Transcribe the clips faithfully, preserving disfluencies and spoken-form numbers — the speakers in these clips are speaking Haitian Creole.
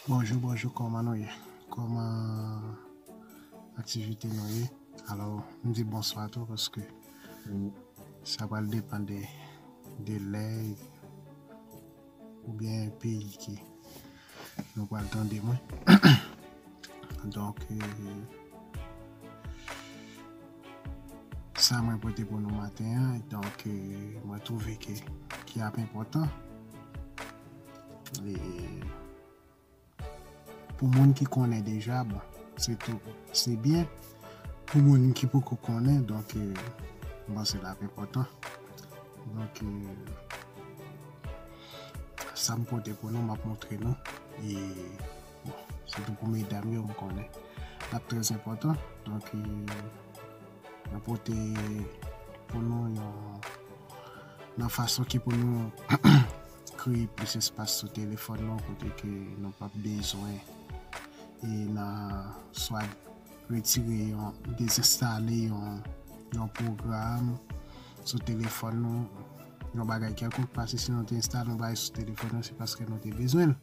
Bonjou, bonjou, kòman nou ye? Kòman aktivite nou ye? Alò, m di bonswa tou paske sa pral depann de, de lè oubyen peyi ke nou pral tande mwen. Donk, euh, sa mwen pote pou nou maten an, donk, euh, mwen twouve ke, ki ap enpòtan. E pou moun ki konnen deja, bon, se tou, se byen. Pou moun ki poko konnen, donk, euh, m panse l ap enpòtan. Donk, euh, sa m pote pou nou, m ap montre nou. E, bon, sitou pou medam yo, m konnen l ap trè enpòtan. Donk, euh, mwen pote pou nou yon, nan fason ki pou nou kreye plis espas sou telefòn nou, kote ke nou p ap bezwen e nan swa retire yon, dezenstale yon, yon pwogram sou telefòn nou, yon bagay kèlkonk, paske si nou te enstale yon bagay sou telefòn nou, se paske nou te bezwen l.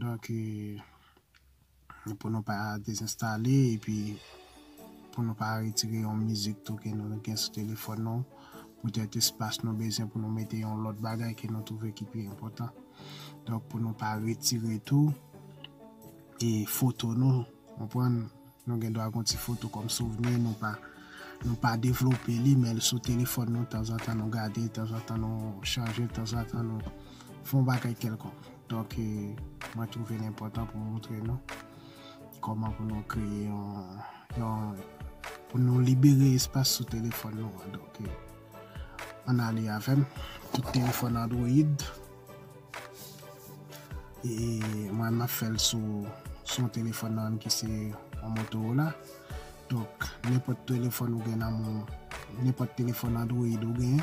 Donk, euh, pou nou pa dezenstale, epi pou nou pa retire yon mizik tou ke nou gen sou telefòn nou, poutèt espas nou bezwen pou nou mete yon lòt bagay ke nou twouve ki pi enpòtan. Donk, pou nou pa retire tou, e foto nou, konprann, nou gen dwa gen yon ti foto kòm souvni, nou pa, nou pa devlope li, men l sou telefòn nou, tanzantan nou gade, tanzantan nou chanje, tanzantan nou fè yon bagay kèlkonk. Donk, euh, mwen twouve l enpòtan pou montre nou kòman pou nou kreye yon, yon, pou nou libere espas sou telefòn nou an. Donk, euh, ann ale avè m. Tout telefòn Android. E mwen, m ap fè l sou, sou yon telefòn nan ki se yon Motorola. Donk, nenpòt telefòn ou gen nan men w, nenpòt telefòn Android ou gen,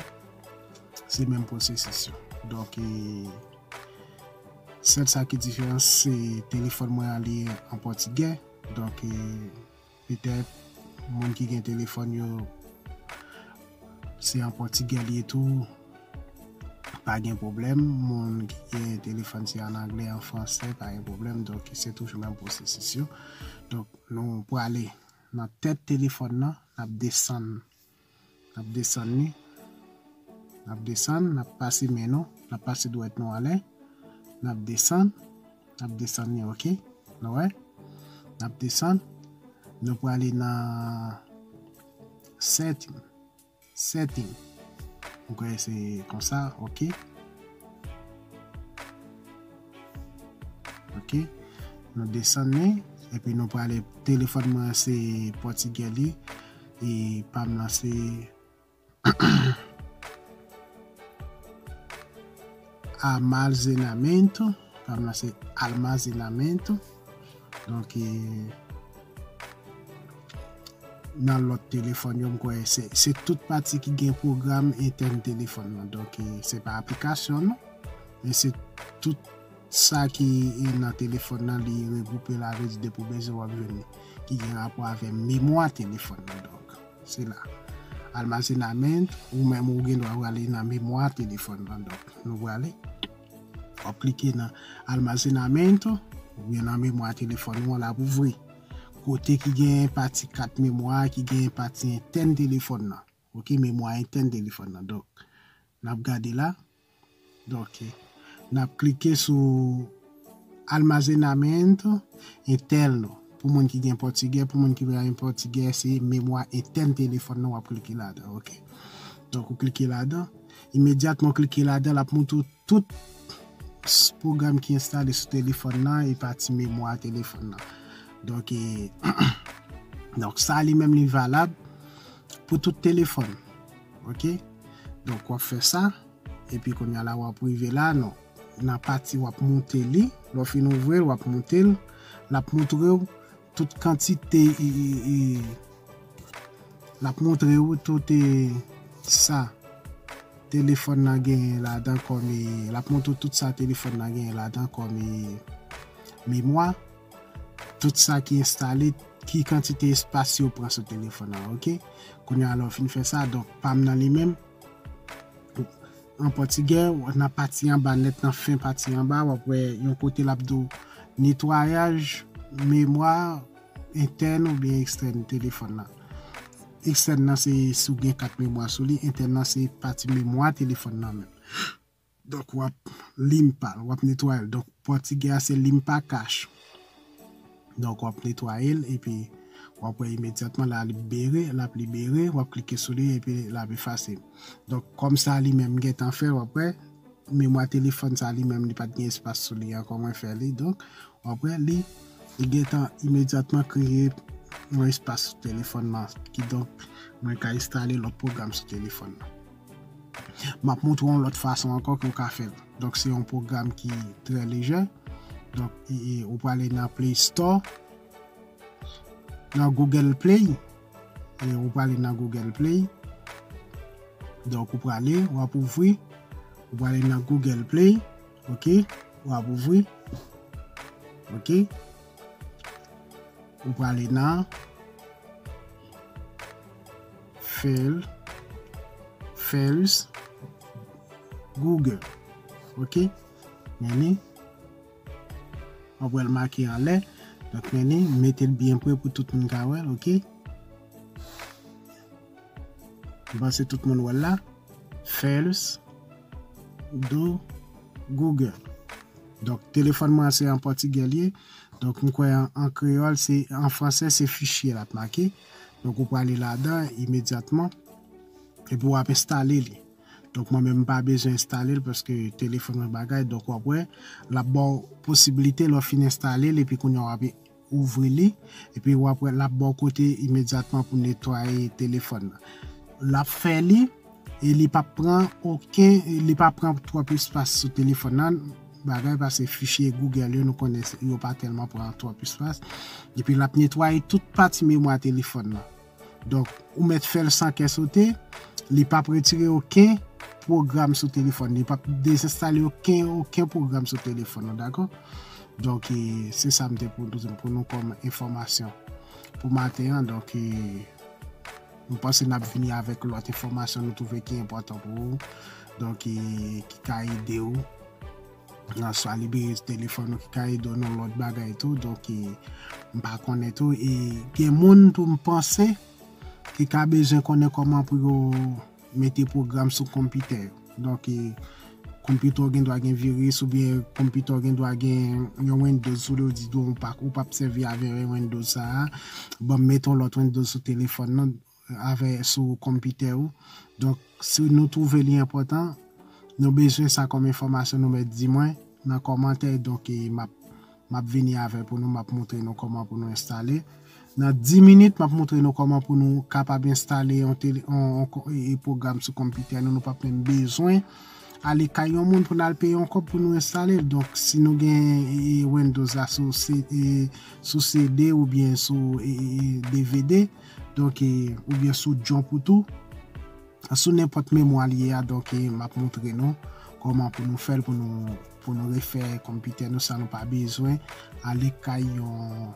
se menm pwosesis yo. Donk, e, sèl sa ki diferans, se telefòn mwen an li an pòtigè. Donk, e, petèt, moun ki gen telefòn yo, se an pòtigè li ye tou, pa gen pwoblèm. Moun ki gen telefòn, se an anglè, an fransè, pa gen pwoblèm. Donk, se toujou menm pwosesis yo. Donk, nou prale nan tèt telefòn nan, n ap desann, n ap desann li, n ap desann, n ap pase men nou, n ap pase dwèt nou anlè, n ap desann, n ap desann li, oke? Nou wè? N ap desann, nou prale nan setting, setting. M kwè se konsa, oke? Oke? Nou desann li, epi nou prale, telefòn mwen se pòtigè li, e pa m nan se armazenamento, pa m nan se almazenamento. Donk, e, nan lòt telefòn yo, m kwè se, se tout pati ki gen pwogram entèn telefòn nan. Donk, e, se pa aplikasyon, non, men se tout sa ki, e, nan telefòn nan, li regwoupe la, vle di depi w bezwen w ap jwenn li, ki gen rapò avè memwa telefòn nan. Donk, se la. Almazenamento, ou menm ou gen dwa prale nan memwa telefòn nan. Donk, nou prale. W ap klike nan almazenamento, oubyen nan memwa telefòn ou an, l ap ouvri. Kote ki gen pati kat memwa, ki gen pati entèn telefòn nan. Oke, memwa entèn telefòn nan. Donk, n ap gade la. Donk, n ap klike sou almazenamento interno. Pou moun ki gen pòtigè, pou moun ki pa gen pòtigè, se memwa entèn telefòn nan w ap klike ladan. Oke. Donk, ou klike ladan. Imedyatman w klike ladan, l ap montre w tout s-, pwogram ki enstale sou telefòn nan e pati memwa telefòn nan. Donk, e, donk, sa li menm li valab pou tout telefòn. Oke? Donk, w ap fè sa. Epi kounye a la, w ap rive la, non. Nan pati w ap moute li, lè w fin ouvri l, w ap moute l, l ap montre w tout kantite, e, e, e, l ap montre w tout, e, sa telefòn nan genyen ladan kòm, e, l ap montre w tout sa telefòn nan genyen ladan kòm, e, memwa, tout sa ki enstale, ki kantite espas yo pran sou telefòn nan, oke? Kounye a, lè w fin fè sa, donk, pa m nan li menm, an pòtigè, nan pati anba nèt, nan fen pati anba, w ap wè yon kote l ap di w netwayaj memwa entèn oubyen ekstèn telefòn nan. Ekstèn nan se si w gen kat memwa sou li, entèn nan se pati memwa telefòn nan menm. Donk, w ap limpa l, w ap netwaye l. Donk, pòtigè a se limpa cache. Donk, w ap netwaye l, epi w ap wè imedyatman la libere, l ap libere, w ap klike sou li, epi l ap efase. Donk, kòm sa li menm gentan fè, w ap wè, memwa telefòn sa li menm, li pa t gen espas sou li ankò, mwen fè li. Donk, w ap wè, li, li gentan imedyatman kreye yon espas sou telefòn nan. Kidonk, mwen ka enstale lòt pwogram sou telefòn nan. M ap montre yon lòt fason ankò ke w ka fè l. Donk, se yon pwogram ki trè lejè. Donk, e, e, ou prale nan Play Store, nan Google Play. E ou prale nan Google Play. Donk, ou prale, w ap ouvri. Ou prale nan Google Play. Ok? W ap ouvri. Ok? Ou prale nan File, Files, Google. Ok? Men li. W ap wè l make anlè. Donk, men li, mete l byen pre pou tout moun ka wè l, ok? M panse tout moun wè l la. Files, do, Google. Donk, telefòn mwen se an pòtigè l ye. Donk, m kwè an, an kreyòl, se, an fransè, se fichye l ap make. Donk, ou prale ladan imedyatman. Epi w ap enstale li. Donk, mwen menm, m pa bezwen enstale l paske telefòn mwen bagay. Donk, w ap wè, l ap ba w posiblite lè w fin enstale l, epi kounye a w ap ouvri li, epi w ap wè, l ap ba w kote imedyatman pou netwaye telefòn nan. L ap fè li, e li p ap pran okenn, li p ap pran twòp espas sou telefòn nan, bagay, paske fichye Google yo, nou konnen yo pa tèlman pran twòp espas. Epi l ap netwaye tout pati memwa telefòn nan. Donk, ou mèt fè l san kè sote, li p ap retire okenn pwogram sou telefòn, li p ap dezenstale okenn, okenn pwogram sou telefòn nan, dakò? Donk, e, se sa m te pou, pou nou kòm enfòmasyon pou maten an. Donk, e, m panse n ap vini avèk lòt enfòmasyon nou twouve ki enpòtan pou ou. Donk, e, ki ka ede w nan swa libere telefòn ou, ki ka ede w nan lòt bagay tou. Donk, e, m pa konnen tou. E gen moun tou, m panse, ki ka bezwen konnen kòman pou yo mete pwogram sou konpitè yo. Donk, e, konpitè w gen dwa gen viris oubyen konpitè w gen dwa gen yon Windows sou li, ou di, "Ou pa, ou p ap sèvi avè Windows sa a. Ban m mete yon lòt Windows sou telefòn nan, avè, sou konpitè ou." Donk, si nou twouve li enpòtan, nou bezwen sa kòm enfòmasyon, nou mèt di mwen nan kòmantè. Donk, e, m ap, m ap vini avè pou nou, m ap montre nou kòman pou nou enstale. Nan dis minit, m ap montre nou kòman pou nou kapab enstale yon tele, yon, yon ko-, e, e, pwogram sou konpitè nou. Nou p ap menm bezwen ale kay yon moun pou n al peye yon kòb pou nou enstale l. Donk, si nou gen, e, e, Windows la sou C-, e, sou C D oubyen sou, e, e, e, D V D, donk, e, oubyen sou jump ou tou, sou nenpòt memwa li ye a, donk, e, m ap montre nou kòman pou nou fè l, pou nou, pou nou refè konpitè nou san nou pa bezwen ale kay yon,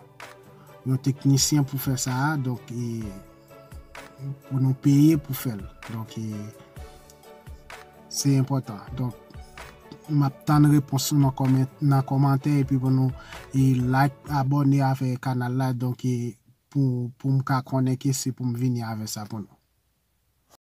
yon teknisyen pou fè sa a, donk, e, pou nou peye pou fè l. Donk, e, se enpòtan. Donk, m ap tann repons ou nan kòmen-, nan kòmantè, epi pou nou, e, like, abòne avèk kanal la, donk, e, pou, pou m ka konnen ke se pou m vini avè sa pou nou.